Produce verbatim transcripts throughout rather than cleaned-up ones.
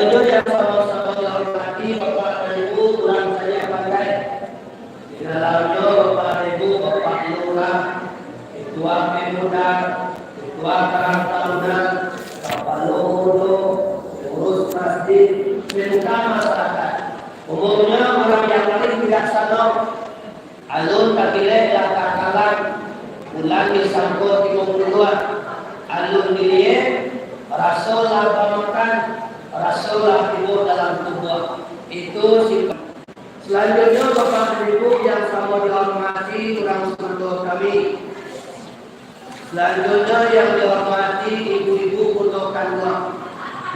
Selanjutnya, yang sama-sama dihormati Bapak dan Ibu, urang sajo pandai. Di dalamnyo Bapak Ibu, Bapak Lurah, Ketua Pemda, Ketua Karang Taruna, Kapalo Pondok, pengurus masjid, pemuka masyarakat. Umumnyo urang yang paling bijaksano, alun tabilek lah takalan, bulan disangko tigo puluah, alun diliek, raso lah bamakan, raso lah tibo dalam tubuah. Itu sifat. Selanjutnyo, Bapak dan Ibu yang samo dihormati urang sumanto kami. Selanjutnyo yang dihormati ibu-ibu kuto kanduang,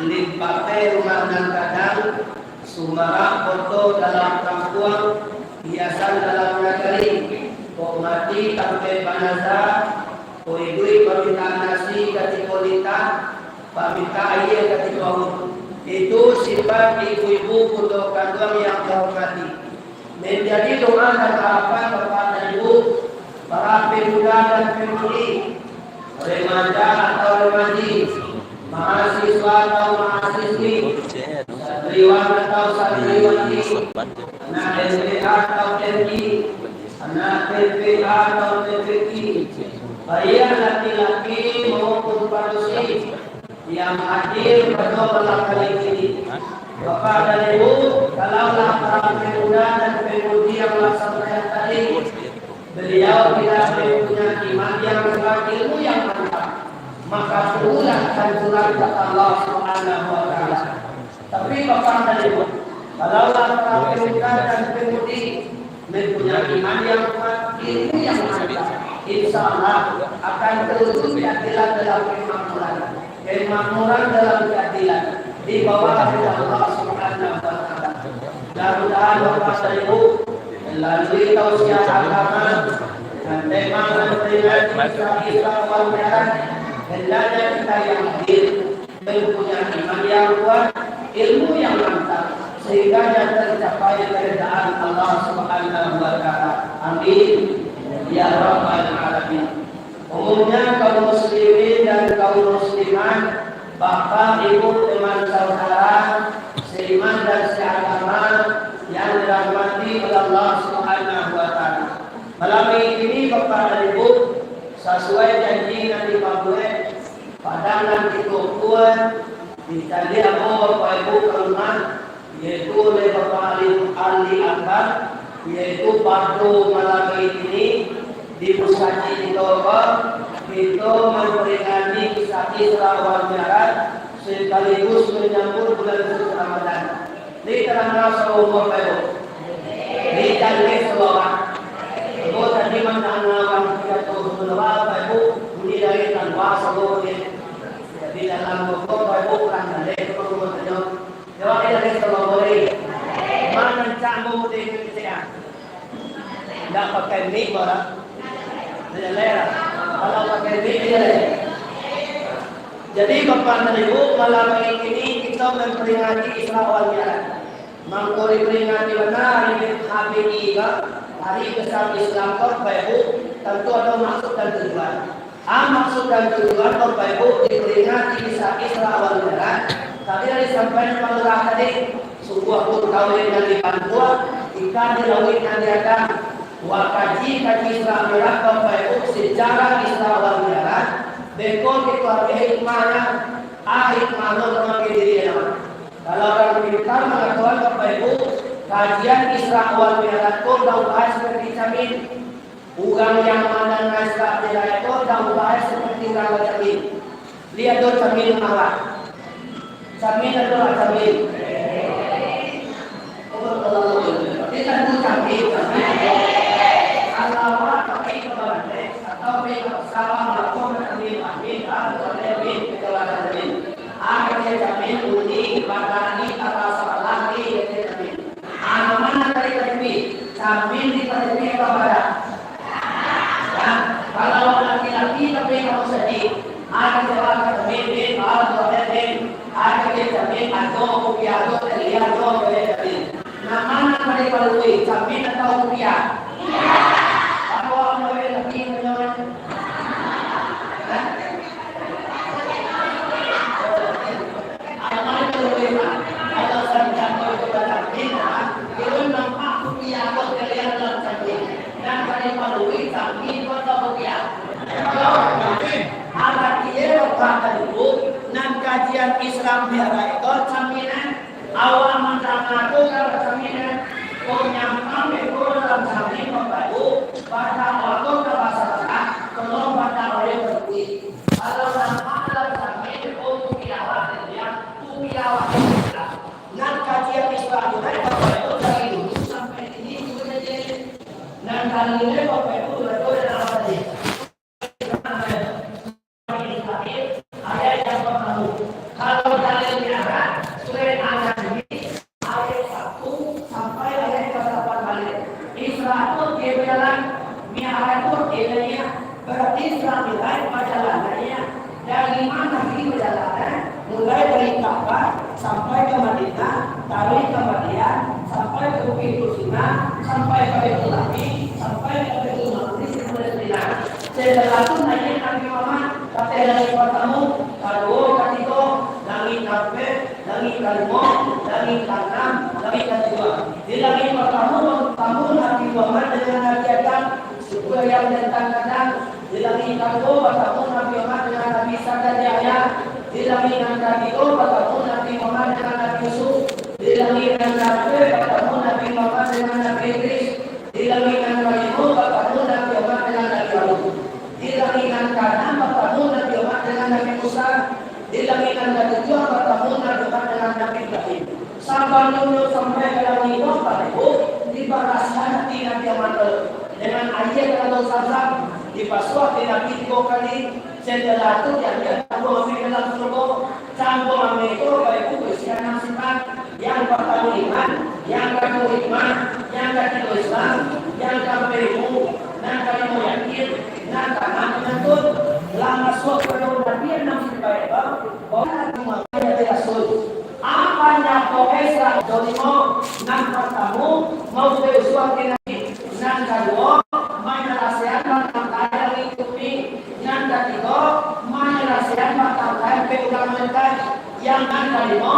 limpatai rumah nan gadang, sumarak koto dalam kampuang, hiasan dalam nagari, kok mati tampek banaza, kok iduik pamintaan nasi katiko lintah, paminta aia katiko haus. Itu sifat ibu-ibu kuto kanduang yang dihormati. Manjadi doa dan harapan Bapak dan Ibu, para pemuda dan pemudi, remaja atau remaji, mahasiswa atau mahasiswi, santriwan atau santriwati, anak S M A atau S M K, anak S M K atau S M K, baik laki-laki maupun padusi, yang hadir pada malam hari ini. Bapak dan Ibu, kalaulah para pemuda dan pemudi yang lah sampai tadi, beliau tidak mempunyai iman yang kuat, ilmu yang mantap, maka tunggulah kehancuran, kata Allah Subhanahu wa Ta'ala. Tapi Bapak dan Ibu, kalaulah para pemuda dan pemudi mempunyai iman yang kuat, ilmu yang mantap, insya Allah akan terwujud keadilan dalam kemakmuran. Kemakmuran dalam keadilan di bawah ridha Allah Subhanahu wa Ta'ala. Mudah-mudahan Bapak dan Ibu, melalui tausiah agama dan tema memperingati kisah Isra wal Mi'raj, hendaknya kita yang hadir mempunyai iman yang kuat, ilmu yang mantap, sehingga tercapai keridaan Allah Subhanahu wa Ta'ala. Amin, ya Rabbal Alamin. Umumnya, kaum muslimin dan kaum muslimat, bapak, ibu, teman saudara, seiman dan seagama yang dirahmati oleh Allah Subhanahu wa Ta'ala. Malam ini, bapak dan ibu, sasuai janji nan dipabuek, padang nan kito buek, dicaliak ambo bapak ibu ka rumah, yaitu oleh Bapak Ali, Ali Akbar, yaitu pado malam ini di musajik kito ko, kito mamperingati kisah Isra wal Mi'raj, sekaligus manyambut bulan suci Ramadan. Ni tadanga saurang Bapak Ibu. Ni jaleh saurang. Ambo tadi mandanga urang pidato saurang Bapak Ibu, bunyi dari tangga saurang ni. Jadi dalam rokok Bapak Ibu kurang jaleh, Bapak Ibu tanyo. Jawab, jaleh saurang boleh. Manancak ambo mudah kecek ah. Ndak pakai mic, Bang. Jaleh lah. Kalau pakai mic, jaleh. Jadi, Bapak dan Ibu, malam hari ini kita memperingati Isra wal Mi'raj. Mangko diperingati bana hari H B I ka, hari besar Islam ka, Bapak Ibu, tantu ada maksud dan tujuan. A, maksud dan tujuan Bapak Ibu diperingati kisah Isra wal Mi'raj, tadi lah disampaikan Pak Lurah tadi, sungguahpun kawin nan dibantuak, ikan di lauik nan diadang. Wak kaji, kaji Isra Mi'raj Bapak Ibu, sejarah Isra wal Mi'raj, beko kito ambiak hikmahnyo, a, hikmahnyo ka diri awak. Kalau urang pintar mangatokan Bapak Ibu, kajian Isra wal Mi'raj ko daun bahas seperti camin. Urang yang mandanga Isra Mi'raj ko daun bahas seperti urang bacamin. Liek do camin awak. Camin ado lah camin. Kita tu camin, camin. Kalau awak tapi kebalan atau kita salah melakukan camin, camin, camin, camin. Akhirnya camin bunyi, batani, kata salah, ni, jadi camin. Anak mana tadi K T P? Camin di K T P atau badan? Ya, kalau laki-laki tapi kamu sedih, ada jawab camin, bin, kalau boleh, bin, ada dia camin, atau kopi, atau teh, atau boleh camin. Nah, mana tadi palui, camin atau kopi? Apa orang boleh lagi menyoal? Hah? Ada mana palui, Pak? Dalam jangko itu batangkih, nah, turun nampak kupiah ko taliang dalam cangkih. Nan ka dipalui cangkih ko ka kupiah. Aratinyo, Bapak Ibu, nan kajian Isra Mi'raj ko caminan. Awak mandanga tu ka caminan. Ko nyampang beko dalam cangkih, Bapak Ibu, batang awak ko ka basarah, tolong batang awak ko. Kalau nampak dalam cangkih, beko kupiah awak taliang, kupiah awak taliang. Nan kajian Isra Mi'raj, Bapak Ibu, dari dulu sampai kini juga jadi. Nan kali ini, Bapak Ibu, betul dan apa tadi? Ayat yang pertama. Kalau dari Mi'raj, surah An-Najm, ayat satu sampai ayat ke delapan balik. Isra tu dia berjalan, Mi'raj tu dia naik. Berarti Isra Mi'raj perjalanannya dari mana Nabi berjalan, eh? Mulai dari Ka'bah sampai ke Madinah, dari ke Madinah sampai ke Bukit Tursina, sampai ke Baitul Lahmi, sampai ke Baitul Maqdis, sampai ke Madinah. Setelah tu naik Nabi Muhammad, kata langik pertama, kedua, ketiga, langik keempat, langik kelima, langik keenam, langik ketujuh. Di langik pertama, bertemu Nabi Muhammad dengan Nabi Adam, suku yang tentang kadang. Di langik kedua, bertemu Nabi Muhammad dengan Nabi Isa dan Yahya. Di langik yang ketiga, bertemu Nabi Muhammad dengan Nabi Yusuf. Di langik yang keempat, bertemu Nabi Muhammad dengan Nabi Idris. Di langik yang kelima, bertemu Nabi Muhammad dengan Nabi Harun. Di langik yang keenam, bertemu Nabi Muhammad dengan Nabi Musa. Di langik yang ketujuh, bertemu Nabi Muhammad dengan Nabi Ibrahim. Sabalumnyo sampai ka langik keempat, Ibu, dibarasiahan ati Nabi Muhammad tu dengan aia dalam Zamzam, dibasuah ati Nabi tigo kali, setelah tu diambiak cangguang ameh dalam surga. Cangguang ameh tu, Bapak Ibu, baisian anam sifat. Yang partamo iman, yang kaduo hikmah, yang katigo Islam, yang kaampat ilmu, nan kalimo yakin, nan kaanam panyantun. Lah masuak ka dalam Nabi anam sifat, Bapak, bahwa Nabi Muhammad jadi rasul. Apo nyo ko, eh, sarato limo? Nan partamo, mau bausuah ka Nabi. Nan kaduo, manyalasaian batang kain langik bumi. Nan katigo, manyalasaian batang kain pek urang malaikat. Yang nan kalimo,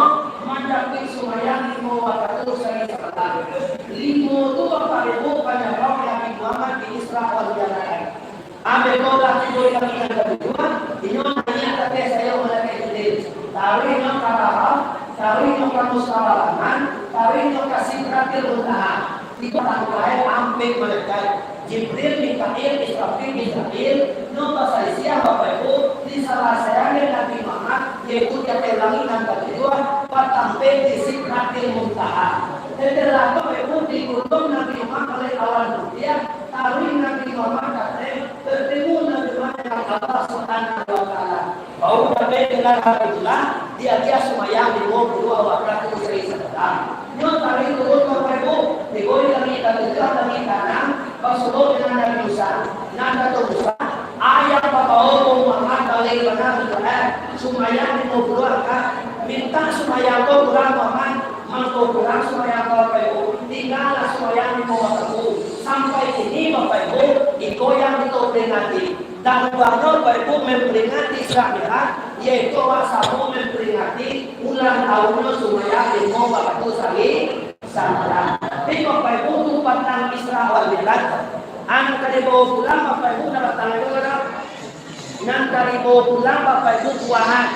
manjapuik sumbayang limo wakatu sahari samalam. Limo tu, Bapak Ibu, panyabab Nabi Muhammad di Isra wal Mi'raj. Ambo ko lah tibo di langik nan katujuah, inyo naiak ka ateh sayok malaikat Jibril. Taruih inyo ka Rahmah, taruih inyo ka Mustawa Rahman, taruih inyo ka Sidratil Muntaha. Tibo tangkai ampek malaikat. Jibril, Mikail, Israfil, Mizrail, no basalisiah Bapak Ibu, disalasaian dek Nabi Muhammad, yaitu di ateh langik nan katujuah, batampek di Sidratil Muntaha. Setelah Bapak Ibu diguntuang Nabi Muhammad oleh awan putiah, taruih Nabi Muhammad ka ateh, bertemu Nabi Muhammad dengan Allah Subhanahu wa Ta'ala. Baru dapek gelar Habibullah, diagiah sumbayang limo puluah wakatu sahari samalam. Nyo taruih turun ka Bapak Ibu, tibo di langik katujuah, langik kaanam, basuo dengan Nabi Musa. Nan kato Musa, "Ayah babawo ko Muhammad baliak bana, eh, sumbayang limo puluah rakaat. Mintak sumbayang ko kurang Muhammad, mangko kurang sumbayang ko Bapak Ibu. Tinggalah sumbayang limo wakatu." Sampai kini Bapak Ibu, iko yang kito peringati. Tambah nyo Bapak Ibu memperingati Isra Mi'raj, yaitu awak samo memperingati ulang tahunnyo sumbayang limo wakatu sahari samalam. Tapi Bapak Ibu, tu patang Isra wal Mi'raj. Nan ka dibawo pulang Bapak Ibu, nan patang itu adalah, nan ka dibawo pulang Bapak Ibu buahan.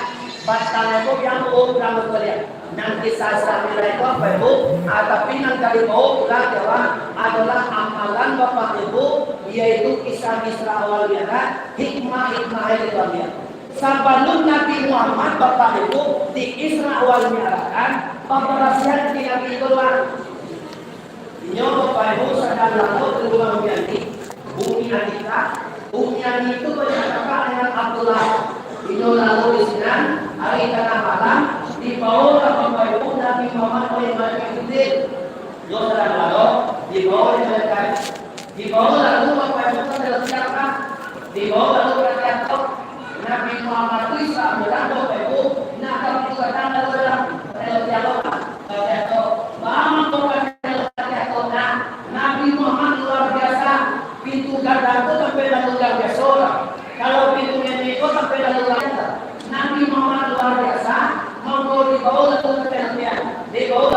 Patang itu yang bawo pulang bakalian. Nan kisah Isra Mi'raj itu, Bapak Ibu, ah, tapi nan ka dibawo pulang adalah, adalah amalan Bapak Ibu, yaitu kisah Isra wal Mi'raj, hikmah-hikmah yang diambil. Sabalum Nabi Muhammad, Bapak Ibu, di Isra wal Mi'rajkan, pambarasiahan di Nabi keluar. Inyo, Bapak Ibu, sadang lamo di rumah Umi Ani. Umi Ani ka, Umi Ani tu banyak kakak dengan Abdullah. Inyo lalu di sinan, ari tangah malam, dibawolah Bapak Ibu Nabi Muhammad oleh malaikat Jibril. Inyo sadang lamo, dibawo oleh malaikat. Dibawo lalu Bapak Ibu ka ateh tiang, Pak. Dibawo lalu ka ateh ateh. Nabi Muhammad tu Isra Mi'raj, Bapak Ibu, nak ka pintu gadang lalu dalam. Ateh tiang, Pak. Ateh ateh. Bang, Bapak Ibu, ateh ateh. Nah, Nabi Muhammad luar biasa. Pintu gadang tu sampai lalu luar biasa lah. Kalau pintu ngenek ko sampai lalu langik. Nabi Muhammad luar biasa, mangko dibawo lalu ka ateh tiang, dibawo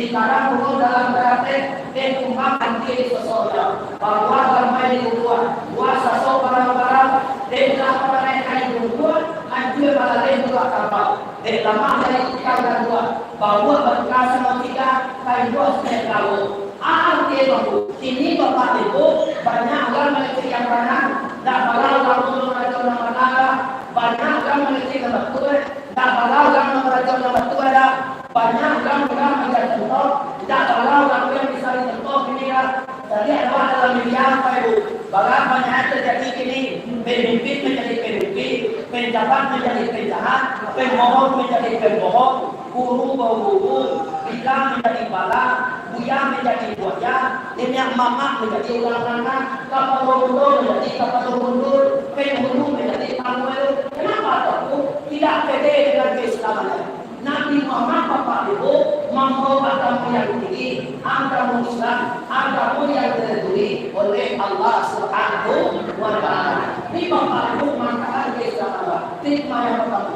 Di karang bungo dalam karateh, dek kumbang anti di sosoknyo. Babuah ramai di guguah, buah sasok barang-barang, dek lah parangai kain bungkuang, anjua balaleh buah kabau. Dek lamah dari ikan dan buah, bauak batukar samo cigak, kain buah sungai kawo. Arti baku, kini bapak ibu, banyak urang mangecek yang bana, ndak bala urang tu mangarajo nan bana, banyak urang mangecek nan batua, ndak bala urang mangarajo nan batua, dak. Banyak urang urang manjadi contoh, indak bala urang urang bisa dicontoh kini kan. Jadi awak dalam media apa ibu? Bara banyak terjadi kini, pemimpin menjadi pemimpin, pejabat menjadi penjahat, pembohong menjadi pembohong, guru baguru, bila menjadi bala, buya menjadi buaya, niniak mamak menjadi urang ranak, kapalo mudo menjadi kapalo mundur, penghulu menjadi pangulu. Kenapa tu? Tidak pede dengan keislamannya. Nabi Muhammad, Bapak Ibu, mambawa agamo yang tinggi, agamo Islam, agamo yang diridui oleh Allah Subhanahu wa Ta'ala. Ini Bapak Ibu, manfaat Islam Allah. Hikmah yang pertama.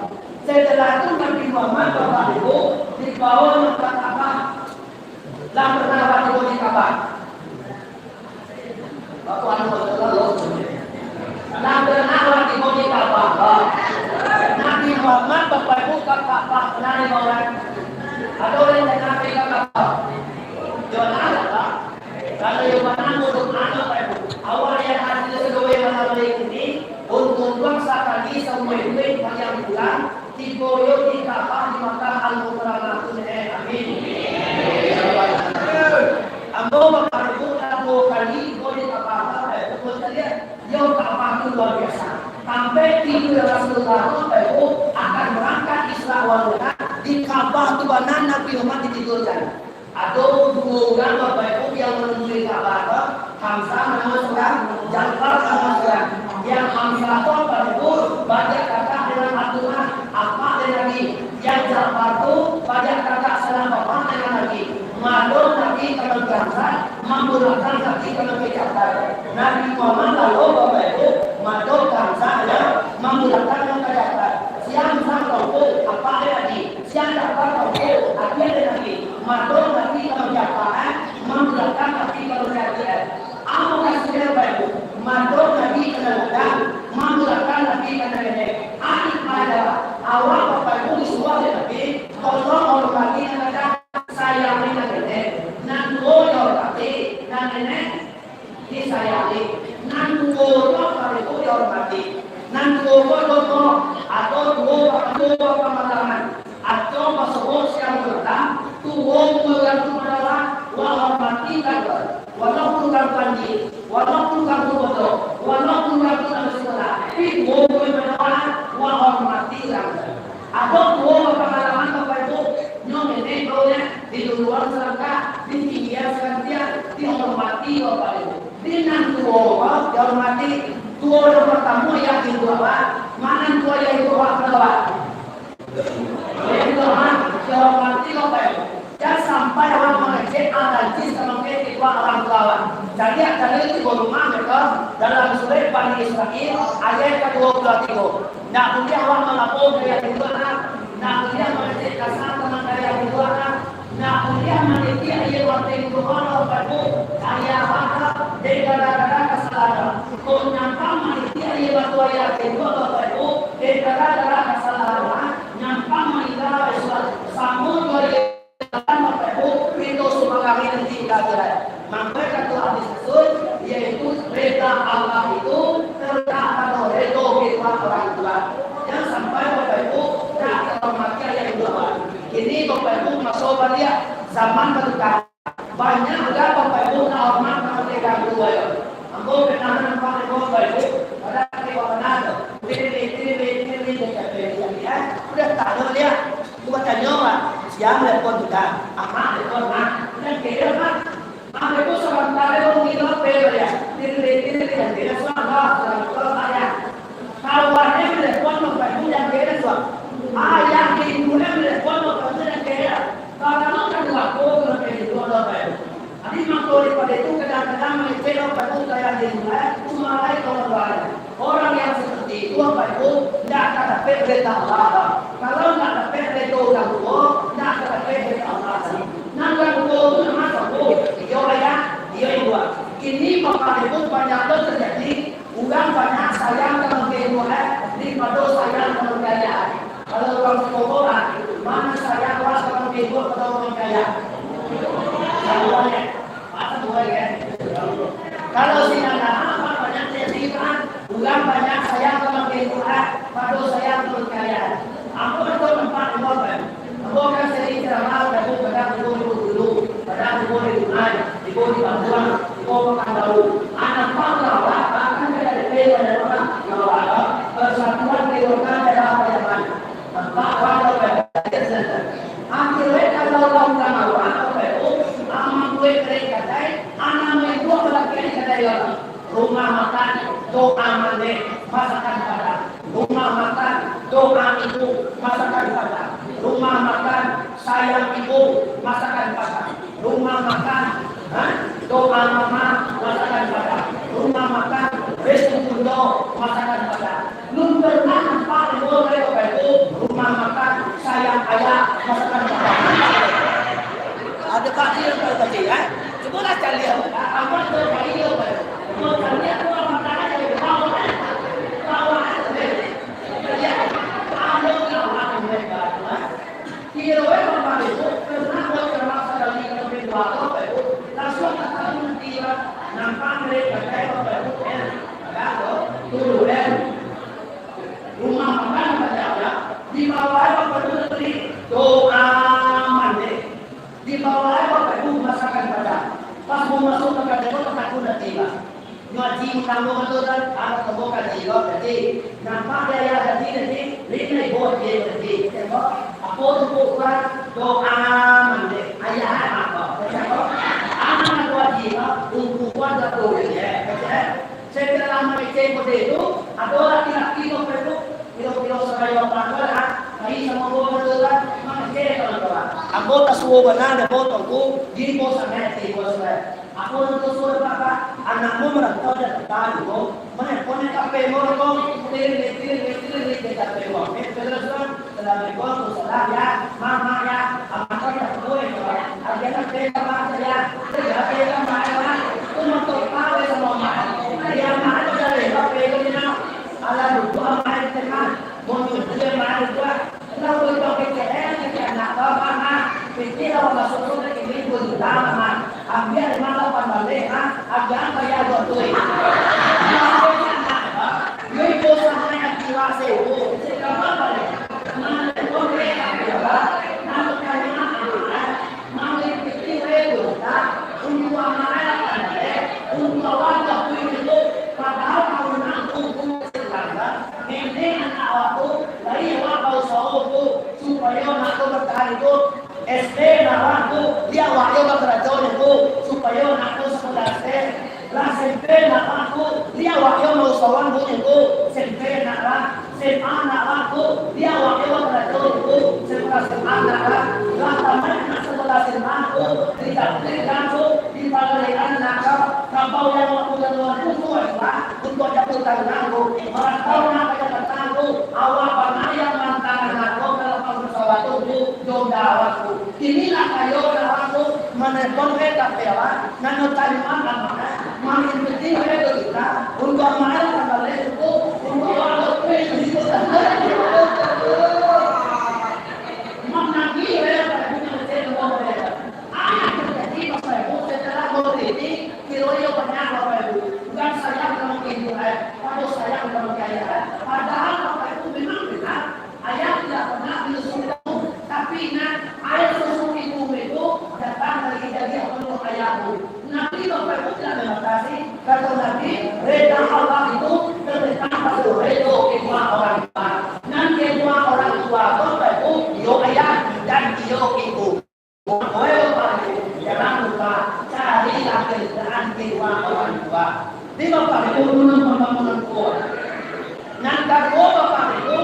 Setelah itu Nabi Muhammad, Bapak Ibu, dibawa ke Ka'bah. Lah pernah awak tibo di Ka'bah? Bapak anu, bapak anu. Lah pernah awak tibo di Ka'bah? Nabi Muhammad bapabuka Ka'bah, pernah di bawah? Ado urang nan pernah pai ka Ka'bah? Yo lah, Pak. Kalau yo pernah, mudah anak, Pak Ibu. Awak yang hadir sadonyo malam hari ini, untung-untuang sakali saumua iduik, paliang kurang, tibo yo di Ka'bah di Makkah Al-Mukarramah tu, eh, amin. Ambo bapabuka duo kali tibo di Ka'bah, eh, tibo kali, eh. Yo, Ka'bah tu luar biasa. Sampai tidur Rasulullah tu, Bapak Ibu, akan berangkat Isra wal Mi'raj, di Ka'bah tu bana Nabi Muhammad ditidurkan. Ado duo urang Bapak Ibu yang manunjuki Ka'bah tu, Hamzah namo surang, Ja'far namo surang. Yang Hamzah tu Bapak Ibu, bajak kakak dengan Abdullah, apak dari Nabi. Yang Ja'far tu bajak kakak salang bapak dengan Nabi. Madok Nabi ka Nabi Hamzah, mambulakkan Nabi ka Nabi Ja'far. Nabi Muhammad lalu Bapak Ibu, madok Hamzah, mambulakkan Nabi Ja'far. Si Hamzah tu apak dari Nabi. Si Ja'far tu, apak dari Nabi, madok Nabi ka Ja'far, eh, mambulakkan Nabi ka Ja'far. Apo ka sudah Bapak Ibu? Madok Nabi ka nan gadang, mambulakkan Nabi ka nan pendek. Adik pada awak Bapak Ibu disuruah dek Nabi, tolong hormati nan gadang, sayangi nan pendek. Nan tuo dihormati, nan pendek disayangi. Nan tuo tu Bapak Ibu dihormati. Nan tuo ko dono, atau tuo ba-, tuo bapangalaman. Atau basobok siang malam, tuo urang tu madawa, wak hormati kan. Walaupun urang panji, walaupun urang tu bodoh, walaupun urang tu nak basikolah, tapi tuo urang madawa, wak hormati urang. Ado tuo bapangalaman Bapak Ibu, nyo nenek bro nyo, diluluan salangkah, ditinggian sagantian, dihormati Bapak Ibu. Di nan tuo ko dihormati, tuo nan partamo ayah induak awak, ma nan tuo ayah induak awak ka awak? Ayah induak awak, dihormati Bapak Ibu. Jan sampai awak mangecek, anarkis, ka mangecek urang tua awak. Caliak dalil tibo rumah mereka dalam surah Bani Israil ayat ka duo puluah tigo. Ndak buliah awak malapor ka ayah induak awak. Ndak buliah mangecek kasa tantang ayah induak awak. Ndak buliah manitiak aia bateh induak awak, Bapak Ibu. Ayah awak dek gara-gara kasalahan. Kok nyampang manitiak aia bateh ayah induak, Bapak Ibu, dek gara-gara kasalahan, nyampang maningga Islam. Samo jo ayah Bapak Ibu, pintu sumbangan rezeki ka akhirat. Mangko kato hadis Rasul, yaitu rida Allah itu terletak pada redo kedua orang tua. Jan sampai Bapak Ibu ndak dihormati ayah induak. Kini Bapak Ibu maso baliak, zaman batukar. Banyak urang Bapak Ibu ndak hormat ka urang tua yo. Ambo pernah nampak dek Bapak Ibu, pada kali bawa nado. Udah tanyo liak. Cubo tanyo, Pak, sia telepon tu, Kak? Amak telepon, Mak. Nan kiro, Mak. Mak, itu sabanta baru ngilang, Pak, ya. Tiri, tiri, tiri, tiri, suara, suara, suara, ya. Kawannyo telepon, Mak, itu nan kiro, suara. Ayah, ibu, nan telepon, Mak, itu nan kiro. Kalau kan dua, aku, Mak, itu, Mak, itu. Jadi, mako daripado itu, kadang-kadang mangecek, Bapak Ibu, ka ayah induak, cuma lai kawan-kawan. Orang yang seperti itu, Bapak Ibu, ndak akan dapek rida Allah. Kalau ndak dapek rida urang tuo, ndak akan dapek rida Allah. Nah, urang Kalau sinan apak banyak sayang Tuhan, urang banyak sayang ka makin Tuhan, pado sayang ka kayaan. Ambo ado nampak di mall, kan? Ambo kan sering ceramah, kadang tibo di Bengkulu, kadang tibo di Dumai, tibo di Bangkuang, tibo Pakanbaru. Ah, nampak lah, bahkan kada ado urang, Persatuan Keluarga Daerah Pariaman. Nampak urang kalau Akhirnyo, kalau lah urang awak, Bapak Ibu, amang kuek dari kadai, anak main buah balaki di kadai urang. Rumah makan, doa mandeh, masakan Padang. Rumah makan, doa ibu, masakan Padang. Rumah makan, sayang ibu, masakan Padang. Rumah makan, ha? Doa mama, masakan Padang. Rumah makan, restu bundo, masakan Padang. Lun pernah nampak di mall, Bapak Ibu, rumah makan sayang ayah, masakan Padang? Ado kaki yang paling kecil, eh? Cubolah caliak, aman tu kaki dia, Bapak Ibu. Cubo caliak tu, aman tangan dia, bawah, bawah, eh? Caliak, ado kawan mereka, eh? Kiro-kiro Bapak Ibu pernah buat ceramah sakali atau dua, Bapak Ibu, langsung ka tahu nanti, Pak. Nampak mereka, Bapak Ibu, eh, agak tu, dulu, eh. Rumah makan banyak, ya. Di bawah, Bapak Ibu, tadi doa mandeh. Di bawah, Bapak Ibu, masakan Padang. Pas mau masuk ke kadai, Bapak Ibu, nanti, Pak. Nyo Haji Utamo tu kan, anak tomo Haji ko, Haji. Nampak di ayah Haji, Haji, lima ibu Haji, Haji. Kecek ko, apo tu ko, Pak? Doa mandeh. Ayah apo? Kecek ko, anak ko Haji ko, ungku ko ado tu, Haji, eh. Kecek. Setelah mangecek kode tu, ado laki-laki ko, Pak Ibu. Kiro-kiro sarayo apo lah, pai samo ko, Pak Ibu, kan? Mangecek ko, Pak Ibu. Ambo tasuo bana, dek ambo tu, di bos sangaik, di bos sangaik. Apo nan tasuo, Pak? Anakmu marantau dari Padang ko, manelepon ka P M ko, tiling, tiling, tiling, tiling, tiling, ka P M ko. Eh, terus, Bang, Assalamualaikum, salam, ya, Mama, ya, Amak, ya, Amak, ya, Amak, ya, Amak, ya, tu motor kau, ya, sama Amak, ya, Amak, ya, Amak, ya, Amak, ya, Amak, ya, Amak, Mun tujuan mah itu lah. Lah, kalau pakai C L, pakai anak bapak mah. Pikir awak masuk tu, nak kini dua juta mah. Ambil lima lapan balik mah. Agak bayar dua tu. Yo, ibu sama yang jiwa sewu. Cek apa balik? Mana boleh, apa? Nak kaya anak. Mangikuti rebutan, untuak maelakkan diri, untuak warga kuih itu, padahal kawan nangku kuih selanggar, nenek anak awak tu, lai awak bausaho tu, supayo anak tu bertahan hidup, S D anak awak tu, di awak yo bakarajo tu, supayo anak tu sekolah S D. Lah S M P nak laku, di awak yo mausahoan bunyi tu, S M P nak lah, S M A nak laku, di awak yo bakarajo tu, sekolah S M A nak lah, lah tamat nak sekolah S M A tu, di tabligh tu, di pagalian nak lah, kabau yang waktu dan luar tu, tu lah, untuak jatuh tangan tu, marantau nak ka Jakarta tu, awak bana yang mantang nak tu, kalau kau bersawat tu, tu, jodoh awak tu. Kini lah kayo urang tu, manelepon ka P L A, nan nyo tarimo amanah, mangikuti berita, untuak maelakkan balik suku, untuak awak tu, managih, Bapak Ibu, mangecek rumah mereka. Anak terjadi, Bapak Ibu, setelah mengkritik, kiro iyo banyak, Bapak Ibu. Bukan sayang ka mangkritik, eh, pado sayang ka mangkritik, eh. Padahal, Bapak Ibu, memang benar, ayah tidak pernah menyusu kamu, tapi ingat, air susu ibumu itu datang dari daging penuh ayahmu. Nabi Bapak Ibu tidak membatasi, kata Nabi, reda Allah itu terletak pada reda kedua orang tua. Nan kedua orang tua Bapak Ibu, iyo ayah dan iyo ibu. Oke, Bapak Ibu, jangan lupa carilah keridaan kedua orang tua. Di Bapak Ibu, dulu pembangunan kuat. Nan kaduo, Bapak Ibu,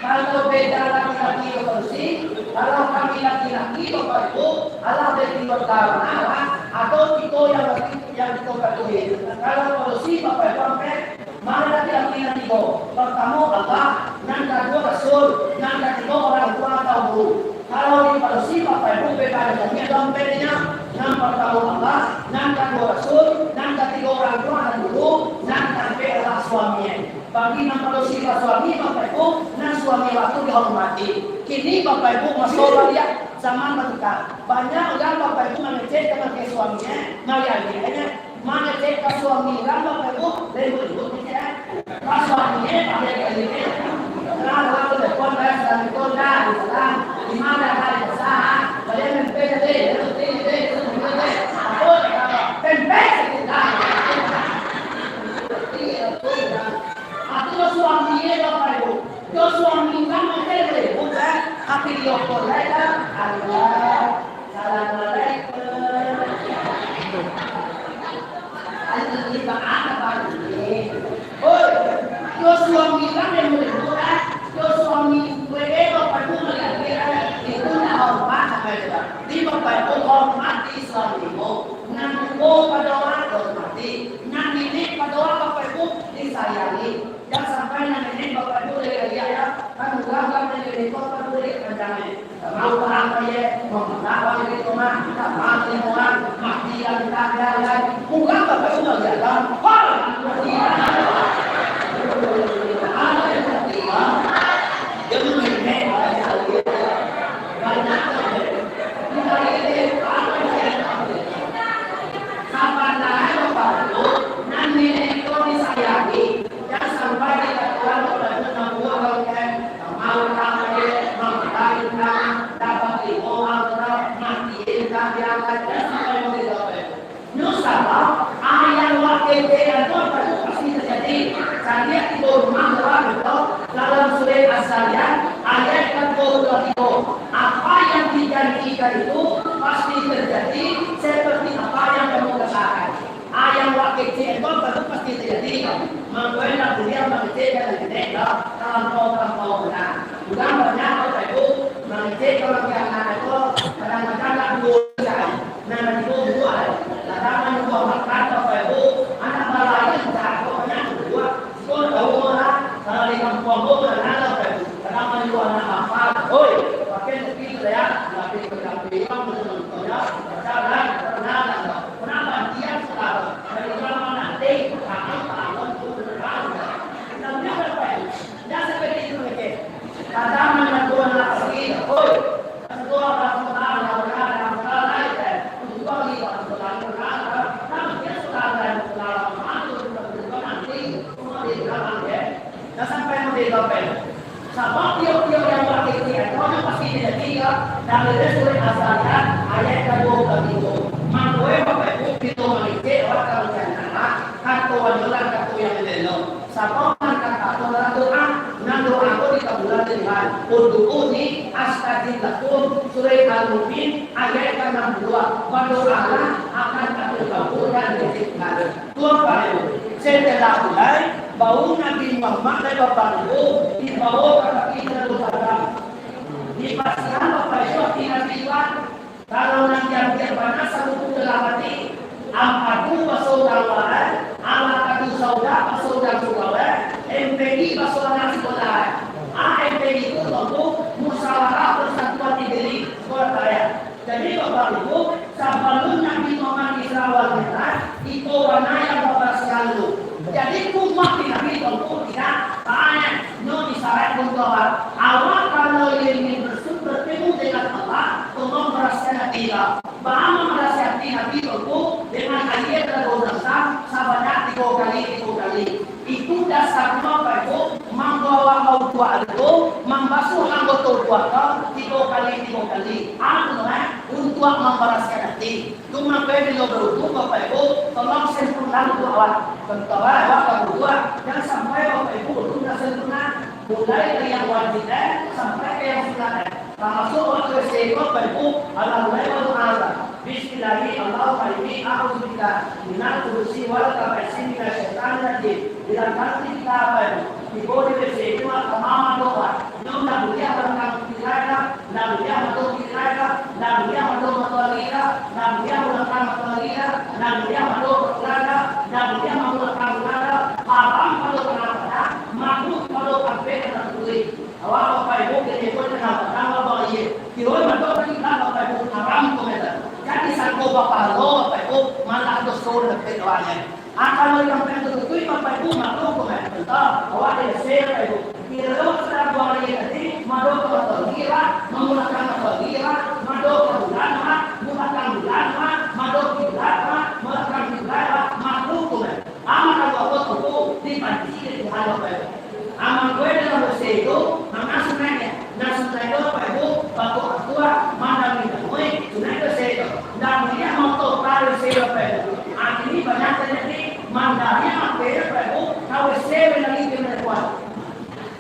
kalau beda laki-laki jo padusi, kalau kami laki-laki, Bapak Ibu, alah dari keluarga awak, atau kito yang laki, yang kito katuhi. Kalau padusi, Bapak Ibu, ampek, mari laki-laki nan tigo. Partamo Allah, nan kaduo Rasul, nan katigo orang tua atau guru. Kalau di padusi, Bapak Ibu, beda laki-laki atau ampek inyo. Nan partamo Allah, nan kaduo Rasul, nan katigo orang tua dan guru, nan kaampek adalah suami. Bagi nan padusi ka suami, Bapak Ibu, nan suami awak tu dihormati. Kini, Bapak Ibu, maso baliak, Zaman batukar. Banyak urang Bapak Ibu mangecek ka suami, eh, mangecek ka suami urang Bapak Ibu, ribut-ribut kecek, eh. Ka suami, eh, pakai kali ni. Nah, kalau telepon, eh, salam itu, dah, salam. Di mana, dah, di sana? Saya mimpi tadi, mimpi tadi, mimpi tadi. Apa? Tempe, dah. Itu suami, eh, Bapak Ibu. Yo suami urang macam ribut, eh. Tapi yo kolek, eh. Allah, assalamualaikum. Ini bagaimana, Bang? Oi, yo suami urang yang ribut, eh. Yo suami, weh, eh, Bapak Ibu melihat, eh. Itu nak hormat sampai tu, Bang. Di Bapak Ibu hormati suamimu. Nan tuo pado awak hormati. Nan niniak pado awak Bapak Ibu disayangi. Jan sampai nan niniak Bapak Ibu dari ayah, kan urang kan dari niniak Bapak Ibu dari panjang ni. Mau perang aye, mau perang dari rumah, tak mau dari rumah, mati yang tak ada lagi. Urang Bapak Ibu dari ayah, hal mati. Dia tu niniak, banyak. Sabananyo baru, nan niniak ko disayangi, jan sampai dikatokan baru nan buah rokok, makan aje, makan ikan, dapat limo angka, mati ikan diangkat, jan sampai model bapak itu. Nyo sabab, ayang wakil tu pasti terjadi. Caliak tibo rumah urang itu, dalam surah Az-Zariyat, ayat ka dua puluh tiga. Apa yang dijanjikan itu pasti terjadi seperti apa yang kamu katakan. Ayang wak kecek tu baru pasti terjadi. Mangko indak buliah mangecek ka niniak, talampau-talampau bana. Urang banyak, Bapak Ibu, mangecek ka urang anak tu, kadang-kadang nak duo jam. Nah, tibo buah. Kadang manyuruah makan, Bapak Ibu, anak balain, cako banyak buah. Kau tahu lah, kalau di kampuang kau, mana ada, Bapak Ibu? Kadang manyuruah anak bapa, "Oi, pakai topi tu, ya, tapi berdampingan dengan kau, ya, pacaran, pernah, pernah bantian sekarang, dari lama nanti, akan tahu tu benar." Kita punya, Bapak Ibu, dah seperti itu, oke. Kadang manyuruah anak pergi, "Oi, Sabab tiok-tiok yang bakecek, pokoknyo pasti dijadi, dari surah Az-Zariyat ayat ka dua puluh tiga. Mangko, Bapak Ibu, kito mangecek awak ka rencana, kato urang, kato yang elok. Sabab nan katakan adalah doa, nan doa ko dikabulkan dek Tuhan. "Ud'uni astajib lakum," Surah Al-Mukmin, ayat ka enam puluh dua. Badoalah, akan takabulkan dek Tuhan. Tuan Bapak Ibu, setelah ulai, baru Nabi Muhammad lai baparubu, dibawo ka kaki Darul Arqam. Dipasihan Bapak Ibu ati Nabi Tuhan. Kalau nan diambiak bana sabuku dalam ati, Al-Qadu baso urang luar, Al-Qadu Sauda baso urang surau, M P I baso anak sikolah. A M P I tu tontu musyawarah persatuan negeri, sikolah raya. Jadi, Bapak Ibu, sabalun Nabi Muhammad Isra wal Mi'raj, iko bana yang babarasiahan tu. Jadi, umat Nabi tontu tidak banyak. Nyo isyarat untuak awak. Awak kalau ingin bersu-, bertemu dengan Allah, tolong barasiahan ati lah. Baa mambarasiahan ati Nabi tu, dengan aia Darul Arqam sabanyak tigo kali, tigo kali. Itu dasarnyo, Bapak Ibu, mangko awak bauduak tu, mambasuah anggoto uduak tu tigo kali, tigo kali. Anu, eh, untuak mambarasiahan ati. Tu mangko bilo bauduak, Bapak Ibu, tolong sempurna uduak awak. Contoh, eh, awak bauduak, jan sampai Bapak Ibu uduak ndak sempurna. Mulai dari yang wajib, eh, sampai ke yang sunat, eh. Tamasuak waktu S T Q, Bapak Ibu, alhamdulillah, berdoa. Bismillahirrahmanirrahim. A'udzubika minal khubusi wal khabaisi minasyaitonirrajim. Bilang nanti kita, Bapak Ibu, tibo di W C itu, mama doa. Nyo ndak buliah balakang kiri lah, ndak buliah mato kiri lah, ndak buliah mato mato kiri lah, ndak buliah balakang mato kiri lah, ndak buliah mato balakang lah, ndak buliah mato balakang lah. Haram pado tangan, makruh pado kampek dan kuih. Awak Bapak Ibu kini pun kenal tanggal bahwa iya. Kiro mantap tadi bilang Bapak Ibu haram tu, kata. Jadi sangko bapahalo Bapak Ibu, malah doso dapek awaknyo. Ah, kalau yang pengen tutupi Bapak Ibu, makruh tu, kan. Entah, awak dia share, Bapak Ibu. Kiro setelah dua hari tadi, mado ke motor gira, menggunakan motor gira, Mado ka bulan, ha, balakang bulan, ha, mado kiblat, ha, balakang kiblat, ha, mako tu, ha. Amal Allah tu, dipanci di Tuhan, Bapak Ibu. Amal kue dalam dosa itu, mangasuh naiknya. Nah, sunaik tu, Bapak Ibu, pokok atua, mandami namoi, sunaik tu dosa itu. Ndak buliah motor taruih dosa itu, Bapak Ibu. Akhirnya banyak terjadi, mandari amal kue, Bapak Ibu, kawin sewa lagi ke mereka.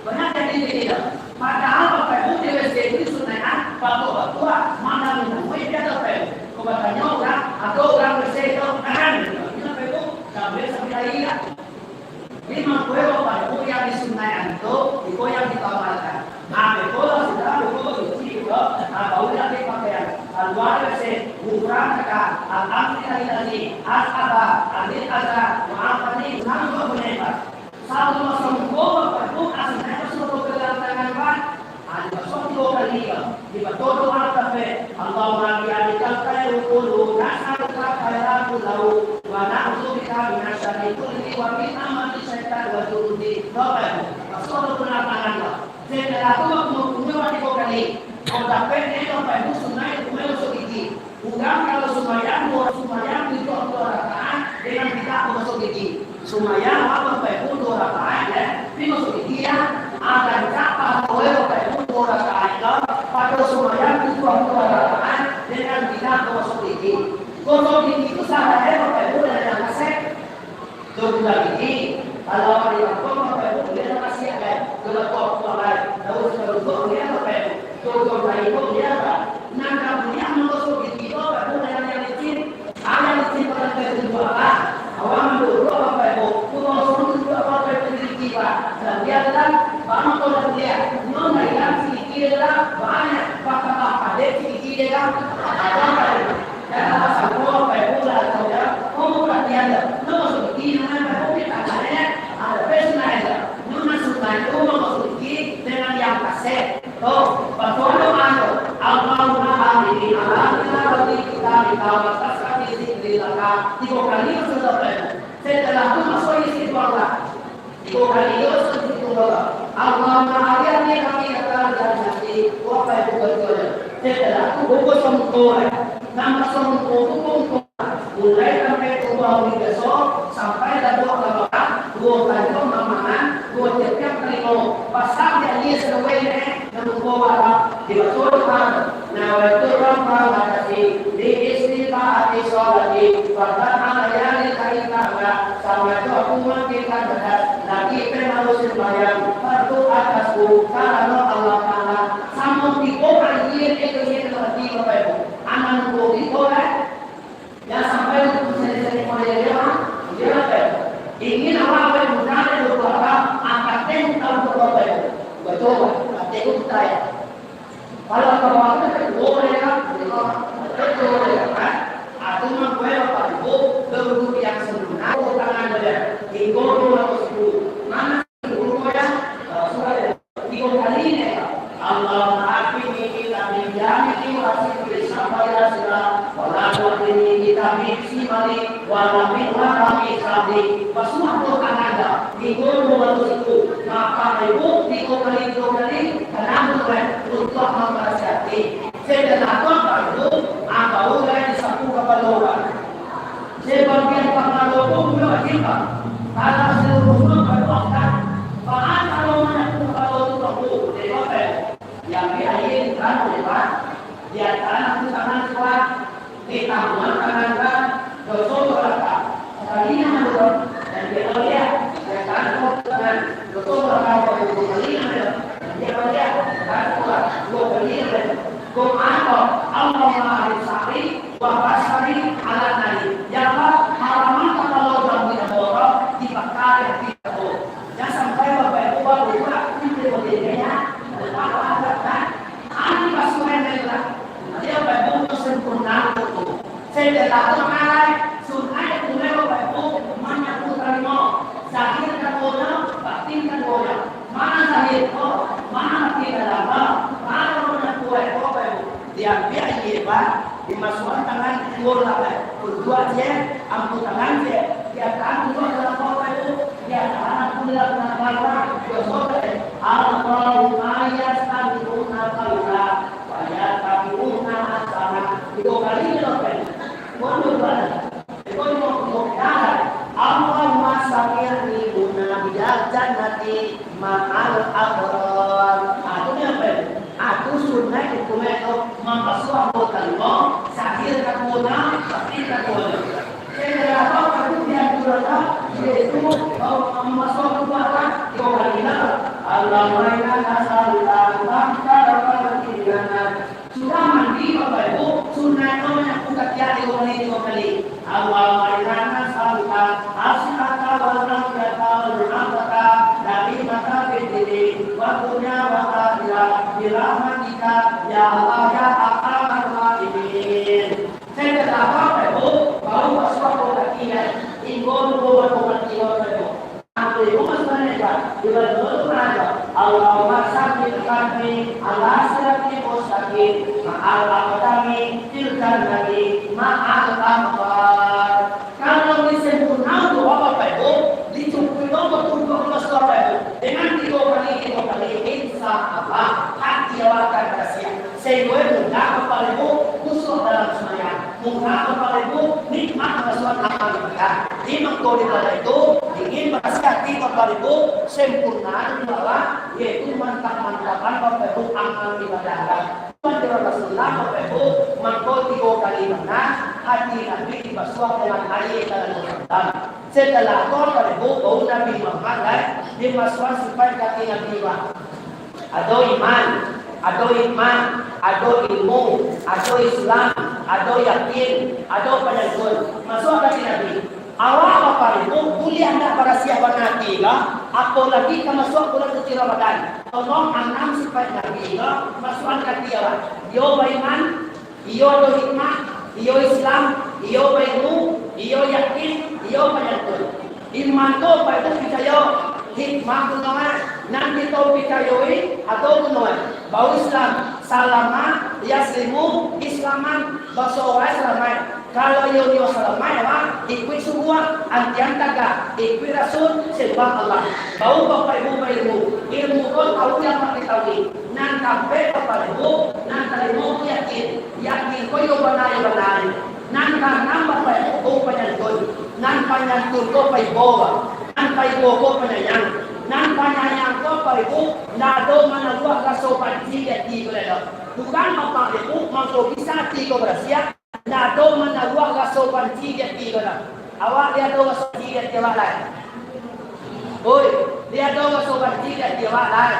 Banyak jadi tidak. Padahal Bapak Ibu di W C itu sunaikan, patuah batua, mana minum, weh, biar Bapak Ibu. Kau bertanya orang, atau orang W C itu, kan? Ini Bapak Ibu, tak boleh sampai lagi, ya. Jadi, mangko Bapak Ibu yang disunaikan itu, itu yang kita amalkan. Nah, itu lah sudah, itu suci, itu, nah, baru lagi pakaian. Keluar W C, bukan kata, alhamdulillah, al-abah, alil azhar, maaf, ini, nangkok menembak. Satu masa mungko, Bapak Ibu, asinyo suruh pegang tangan, Pak. Ah, dibasuah tigo kali, Pak. Dibaca doa kafe. Allahumma bi annaka khairu kullu, nas'aluka khaira kullahu, wa na'udzubika minasyarri kulli, wa min amali syaitan wa junudihi. Bapak Ibu, basuah dulu tangan, Pak. Setelah tu, Bapak Ibu, tigo kali. Kau dapek ni, Bapak Ibu, sunai, kumai masuk gigi. Urang kalau sumbayang, duo sumbayang, tujuah puluah rakaat, dengan tidak masuk gigi. Sumbayang, Bapak Ibu, duo rakaat, ya, tapi masuk gigi, ya. Akan cak pahala, Bapak Ibu, duo rakaat, ya. Pada sumbayang, tujuah puluah rakaat, dengan tidak masuk gigi. Kosong gigi itu salah, ya, Bapak Ibu, dan yang kasih. Tujuah gigi, kalau ada yang pun, Bapak Ibu, dia nak kasih, ya. Kalau kau pulang, ya. Tahu, kalau kau, ya, Bapak Ibu. Tujuah kali pun, ya, Pak. Nah, kalau dia masuk gigi, Bapak Ibu, dan yang licin. Ayam licin pakai tujuah apak. Awak manduruk Bapak Ibu. Kumaso tujuah apak pakai gigi, Pak. Dan dia adalah, bang, kau dah kuliah. Nyo dah hilang sigigi dia adalah banyak. Bakal-bakal dek sigigi dia kan. Abang, Pak Ibu. Dan apa sangko Bapak Ibu lah tahu ya. Kau perhatian dah. Nyo masuk gigi, nyo main Bapak Ibu, kita tanya. Ada pesan lain dah. Nyo masuk lain, nyo masuk gigi dengan yang kasih. Toh, batua doa tu, Allahumma a'inni ala tilawatil kitabika wa tasabbuti zikrika. Tigo kali sudah baca. Setelah tu masuk istighfar lah. Tigo kali tu masuk istighfar lah. Allahumma a'inni ala tilawatil kitabika. Wah, baik, batua tu. Setelah tu, buku songko, eh. Nambah songko, buku Mulai sampai tubuah uli biaso, sampai labuah ka bawah, duo tanjuang mamangan, duo tiap-tiap talingo. Pasang di aia saruwai ne, nan rupo bara, dibaco doa. Nawaitu Rabba nafsi, bi istiqaati sholati, fardan alayya lillahi ta'ala, sangajo aku mangkekkan hadas, lagi pen harus sumbayang, fardu atasku, karano Allah Ta'ala, samo tigo aia itu, itu hati Bapak Ibu. Anak rupo tigo, eh? Jan sampai untuak sadiah-sadiah model dia, ha? Dia apa? Ingin awak apa? Bukan ada dua puluh orang, angkat teh tahu dua puluh orang. Bacoba, angkat teh tu kita ya. Kalau kawan tu kan dua orang ya, dua orang ya, kan? Atau memang kue apa ibu, berwudu yang sempurna, tangan dia, tinggal dua ratus ribu. Mana Tigo kali ne, Allahumma akfini bi jami'i wa sitri syafayasila, wa la tu'akhidni bi shimali, wa la bi, wa la bi sabri. Basuah tu tangan dah, tigo dua ratus ribu, maka ibu tigo kali, tigo kali, kanai tu, eh, untuak mambarasiahan ati. Setelah tu, apa itu? Apa udah disapu kapalo urang? Sebagian pangalo pun buliah wajib, Pak. Kalau seluruh semua berdoakan, Pak, kalau mana pun kalau tu aku, dia pakai. Yang dia air di tanah, dia, Pak. Dia tanah tu tangan kuat. Di tangan tangan kan, dosa berapa? Sekalinya dulu. Dan dia melihat, dia tangan kuat tangan, dosa berapa? Sekalinya dulu. Dia melihat, tangan kuat, dua kali. Doa apa? Allahumma arif sa'ri, Wa basari ala nari. Ya Allah, haraman kapalo jambi namo Allah, dibakar di api narako. Jan sampai Bapak Ibu babuat, itu modelnya, ya. Bapak Ibu, kan? Ani pasukan mereka. Jadi Bapak Ibu sempurna itu. Setelah itu, alai, sunat itu, Bapak Ibu, manyapu tarimo. Zahir kaduonyo, batin kaduonyo. Mana zahir ko, mana batin dalam ko, mana manyapu ko, Bapak Ibu. Diambiak aia, Pak, dimasuakan tangan, timbul lah, Pak. Kuduak je, ampu tangan je, diatakan kuduak dalam bawah itu, diatakan ampu dalam bawah, doso, Pak. Allahumma yastabiquna qaula, wa yattabiquna ahsana. Dua kali dia lakukan. Waduh, Tuhan. Itu yang mau, mau kita. Allahumma sami'ni munadia jannati ma'al abrar. Ah, tu ni apa? Ah, tu sunat hukumnya tu. Mambasuah anggota limo, sahir ka kuona, tapi ka kuona. Saya dah apa, aku dia kurang, yaitu, oh, mambasuah anggota, dua kali lah. Allahumma inna nas'aluka an tahfazana. Sudah mandi, Bapak Ibu, sunatnyo manyapu kaki tigo kali, tigo kali. Allahumma inna nas'aluka as-sihhata wal afiyata wal mu'afata daimata fid dini wad dunya wal akhirah bi rahmatika ya Allah ya arhamar rahimin. Setelah Bapak Ibu, baru basuah kaki, inggo duo basuah kaki, Bapak Ibu. Angku ibu masukan hebat, ibadah tu pernah hebat. Allahumma sabbit qalbi ala siratil mustaqim, ma'al aqdami fil jannati, ma'al abrar. Kalau disempurnakan doa Bapak Ibu, dicukupi doa bertumpuk emas Bapak Ibu, dengan tiga kali, tiga kali, insya Allah, hati awak akan tersiap. Sehingga mudah Bapak Ibu khusyuk dalam sembahyang, mudah Bapak Ibu nikmat masuak amal ibadah. Di mangko daripada itu, ingin barasiah ati Bapak Ibu, sempurna di bawah, yaitu mantap-mantapan Bapak Ibu amal ibadah. Tuhan Rasulullah Bapak Ibu, mangko tiga kali bana, hati Nabi dibasuah dengan aia dalam Ramadan. Setelah tu Bapak Ibu, baru Nabi Muhammad, eh, dimasuak sifat kaki Nabi Muhammad. Ado iman, ado hikmah, ado ilmu, ado Islam, ado yakin, ado panyantun. Masuak kaki Nabi. Awak Bapak Ibu buliah ndak barasiah bana ati ko, apolai ka masuak bulan suci Ramadan. Tolong anam sifat Nabi ko, masuakan ka ati awak. Iyo baiman, iyo ado hikmah, iyo Islam, iyo bailmu, iyo yakin, iyo panyantun. Iman tu Bapak Ibu picayo, hikmah gunoan, nan kito picayoi ado gunoan. Bau Islam, salama, yaslimu, islaman, baso wae salamaik. Kalau iyo nio salamaik, wah, ikuik subuah, antian tagak, ikuik Rasul, sembah Allah. Bau Bapak Ibu bailmu, ilmu ko tahu yang mangetahui. Nan kampek Bapak Ibu, nan kalimo tu yakin. Yakin ko iyo bana, iyo bana. Nan kaanam Bapak Ibu, ko panyantun. Nan panyantun ko paibo, nan paibo ko panyayang. Nan panyayang ko Bapak Ibu, ndak ado manaruah raso banci di ati ko lai doh. Bukan Bapak Ibu, mangko bisa ati ko barasiah, ndak ado manaruah raso banci di ati ko lai. Awak lai ado raso banci di ati awak lai? Oi, lai ado raso banci di ati awak lai?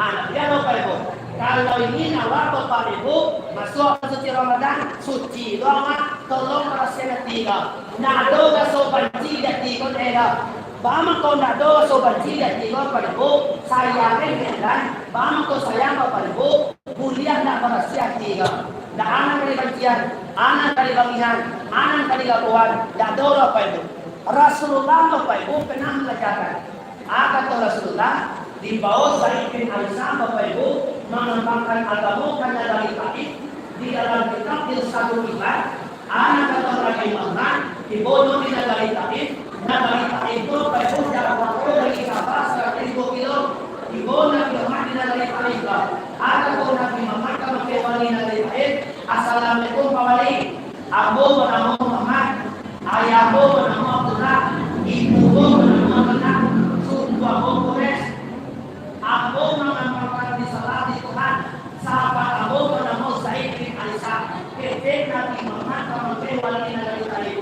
Ah, lai ado, Bapak Ibu. Kalau ingin awak, Bapak Ibu, masuak suci Ramadan, suci tu awak, tolong barasiahan ati ko. Ndak ado raso banci di ati ko lai doh. Baa mangko ndak ado raso banci di ati ko, Bapak Ibu? Sayang, eh, kan? Baa mangko sayang, Bapak Ibu? Buliah ndak barasiah ati ko. Ndak anan ka dibancian, anan ka dibangihan, anan ka digaboan, ndak ado doh, Bapak Ibu. Rasulullah, Bapak Ibu, pernah mangajakan. Ah, kato Rasulullah, dibao Zaid bin Harisah, Bapak Ibu, mangambangkan agamo ka nagari Taif, di dalam kitab Irsyadul Ibad, anak kato Nabi Muhammad, tibo di nagari Taif, nagari Taif tu, Bapak Ibu, jaraknyo dari Sabah saratuih ribu kilo. Tibo Nabi Muhammad di nagari Taif, Pak. Anak kato Nabi Muhammad ka mangecek wali nagari Taif, "Assalamualaikum, Pak Wali. Ambo banamo Muhammad, ayah ambo banamo Abdullah, ibu ambo banamo Aminah, suku ambo Quraisy. Ambo mangambangkan risalah di Tuhan, sahabat ambo banamo Zaid bin Harisah." Kecek Nabi Muhammad ka mangecek wali nagari Taif.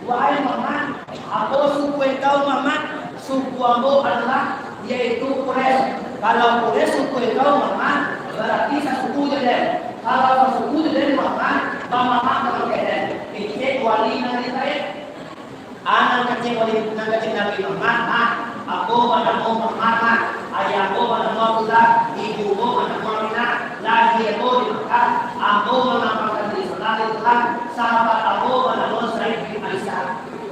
"Wahai Muhammad, apo suku engkau, Muhammad?" "Suku ambo adalah, yaitu Quraisy." "Kalau Quraisy suku engkau, Muhammad, bararti sasuku jo den. Kalau sasuku jo den, Muhammad, baa mangko ka mangecek den?" Kecek wali nagari Taif. Anak kecek wali, nan kecek Nabi Muhammad, "Mak, ambo banamo Muhammad, Mak. Ayah ambo banamo Abdullah, ibu ambo banamo Aminah. Lahia ambo di Makkah. Ambo mangambangkan risalah di Tuhan, sahabat ambo banamo Zaid bin Harisah."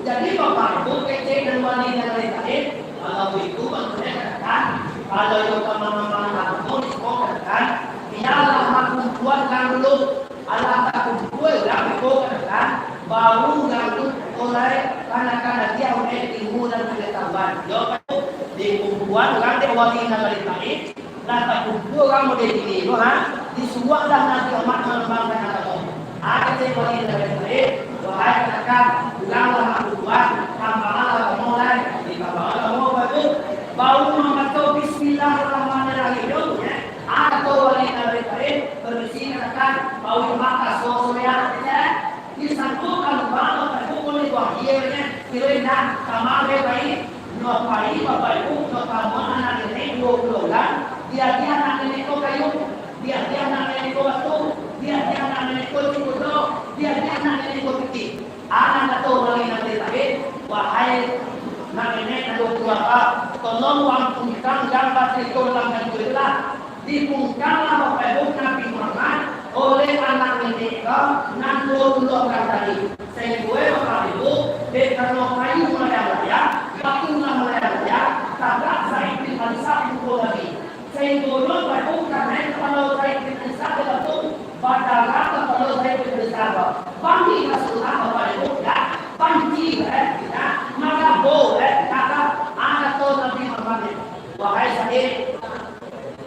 Jadi, Bapak Ibu, kecek nan wali nagari Taif, kalau itu, maksudnyo katakan, kalau iyo ka mangambangkan agamo, di siko katakan, bialah bakumpulan urang dulu, alah takumpua urang, di siko katakan, baru urang tu mulai kanakan agiah urang ilmu dan pangatahuan. Iyo, Bapak Ibu, dikumpuan urang dek wali nagari Taif, lah takumpua urang model kini tu, ha, disuruahlah Nabi Muhammad mangambangkan agamo. Wahai katakan, urang lah mambuek, kambangan lah bamolah, di kambangan lah bamolah tu, baru mambaco Bismillahirrahmanirrahim, yo, ya. Atau wali dari tadi, permisi katakan, baru makan sosok ya, ya. Disangkutkan urang lah, bukan di wahirnya, kira indah, kamar dia baik, nyo pai, bapak ibu, nyo kamar anak nenek, duo puluah urang, dia, dia anak nenek ko kayu, dia, dia anak nenek ko batu, dia, dia anak nenek ko cikudo, dia, dia anak nenek ko piti. Anak kato urang nan tadi, wahai nak nenek kato tuaka, tolong wang tungkang gambar itu dalam kayu itulah. Dipungkanglah bapak ibu Nabi Muhammad oleh anak nenek ko nan duo puluah urang tadi. Sainggo bapak ibu, dek karano kayu malayang-layang, batu lah malayang-layang, tagak Zaid bin Harisah mukul Nabi. Sainggonyo baru kanai kapalo Zaid bin Harisah tu, badarah kapalo Zaid bin Harisah tu. Panggil Rasulullah, bapak ibu, ya. Panci, eh, ya. Marabo, eh, kata, ah, kato Nabi Muhammad ni. Wahai Zaid,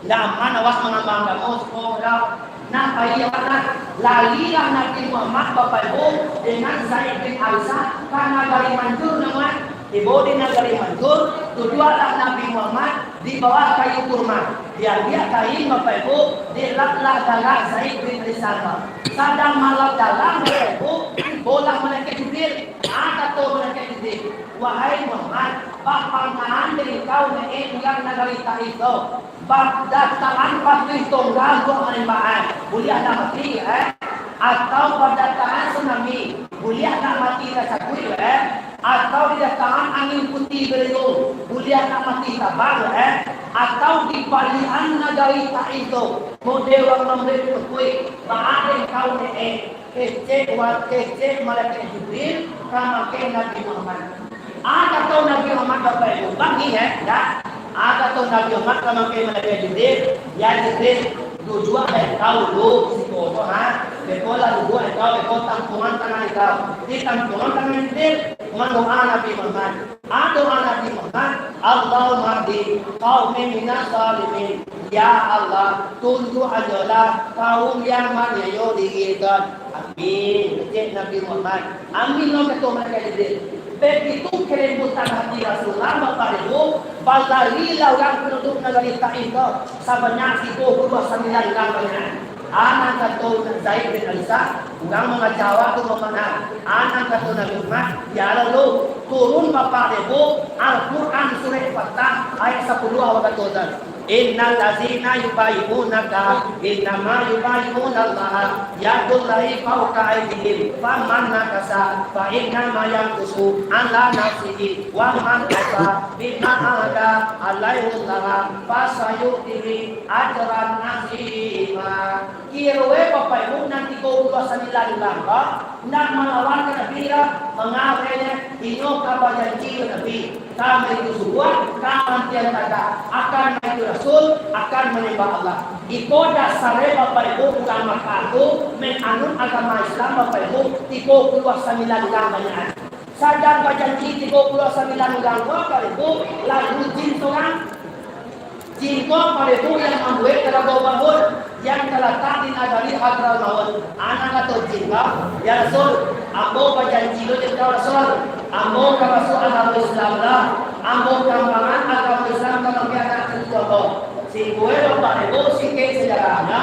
ndak aman awak mangambang agamo, suko dah. Nah, pai awak nah. Larilah Nabi Muhammad, bapak ibu, dengan Zaid bin Harisah, ka nagari Manjur namonyo. Tibo di nagari Manjur, duduaklah Nabi Muhammad di bawah kayu kurma. Diambiak kain, bapak ibu, dilaplah darah Zaid bin Harisah. Sadang malap darah, bapak ibu, tibolah malaikat Jibril. Ah, kato malaikat Jibril, "Wahai Muhammad, bapangaan dek engkau nenek urang nagari Taif tu. Badatangan patuih tunggal buat manembak, eh. Buliah nak mati, eh? Atau badatangan tsunami, buliah nak mati tacakuik, eh? Atau didatangan angin putiah baliung, buliah nak mati tabang, eh? Atau dibaliakan nagari Taif tu, model urang mambari patuih, baa dek engkau nenek?" Kecek wa-, kecek malaikat Jibril ka mangkeh Nabi Muhammad. Ah, kato Nabi Muhammad, bapak ibu, bangih, eh, dak? Ah, kato Nabi Muhammad ka mangkeh malaikat Jibril, "Ya Jibril, duduak engkau dulu siko tu, ha? Beko lah duduak engkau, beko tampuangan tangan engkau." Di tampuangan tangan Jibril, mandoa Nabi Muhammad. Ah, doa Nabi Muhammad, "Allahumma hdi qaumi minas zalimin." Ya Allah, tunjuak ajolah kaum yang maniayo diri ko. Amin. Kecek Nabi Muhammad. Amin lo kato malaikat Jibril. Begitu kelembutan hati Rasulullah, bapak ibu, balarilah urang penduduk nagari Taif ko sabanyak tigo puluah sambilan urang banyak. Anak kato Zaid bin Harisah, urang mangaco awak tu, Muhammad. Anak kato Nabi Muhammad, ya lalu, turun bapak ibu, Al-Quran surah Fatah ayat sapuluah awak kato tu. "Innal ladzina yubayi'unaka innama yubayi'unallaha yadullahi fauqa aidihim faman nakasa fa innama yankusu ala nafsihi wa man aufa bima ahada alaihullaha fasayu'tihi ajran azima." Kiro e bapak ibu nan tigo puluah sambilan urang ko, ndak malawan ka Nabi doh, mangareh inyo ka bajanji jo Nabi, ka maitu subuah, ka mantian tagak, akan maitu Rasul, akan manyambah Allah. Iko dasar e bapak ibu urang Makkah tu, manganut agama Islam bapak ibu, tigo puluah sambilan urang banyak. Sadang bajanji tigo puluah sambilan urang ko, bapak ibu, lalu jin surang. Jin ko, bapak ibu, yang mambuek talago Babel yang talatak di nagari Hadramaut. Anak kato jin ko, "Ya Rasul, ambo bajanji lo jo engkau, Rasul. Ambo ka masuak agama Islam lah. Ambo kambangan agama Islam ka mangkeh anak cucu ambo." Singko e bapak ibu, singkek sejarahnyo,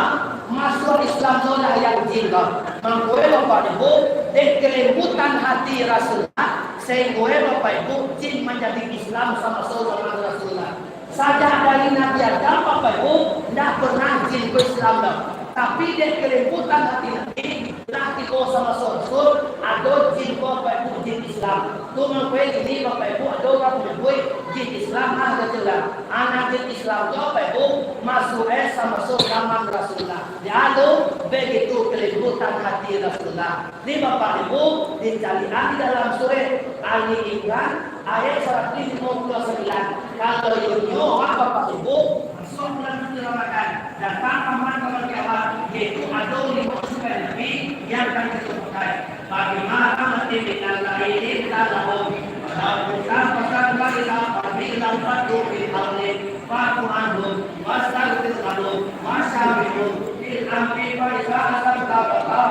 masuak Islam lo lah yang jin ko. Mangko e bapak ibu, dek kelembutan hati Rasulullah, singko e bapak ibu, jin manjadi Islam samaso zaman Rasulullah. Sajak dari Nabi Adam, bapak ibu, ndak pernah jin ko Islam doh. Tapi dek kelembutan hati Nabi, lah tibo samaso Rasul, ado jin ko bapak ibu, jin Islam. Tu mangko e kini bapak ibu, ado urang manyabuik jin Islam, ah, kecil lah. Anak jin Islam tu bapak ibu, masuak e samaso zaman Rasulullah. Jadi, begitu kelembutan hati Rasulullah. Ni bapak ibu, dicaliak di dalam surah Ali Imran, ayat saratuih limo puluah sambilan. Kalau iyo nyo, ah, bapak ibu, masuak bulan suci Ramadan, datang Ahmad ka Bangkiamat, yaitu ado limo sumpah Nabi yang akan kita pakai. Bagaimana mati dengan lain kita lahum. Walau kita pasang lagi lapar, bilang patuh di halim, patuh anhum, wastaghfir lahum, wasyawirhum fil amri fa iza azamta fatawakkal